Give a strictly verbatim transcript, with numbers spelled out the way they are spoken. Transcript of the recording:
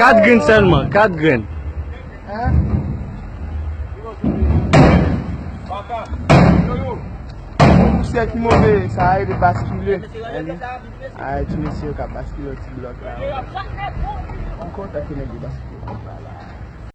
Kat grenn sèlman, kat grenn. Pousyè ki move, sa a rele baskile. Ay, ti mesye yo k ap baskile yon ti blòk la. M kontan ke nèg yo baskile blòk la.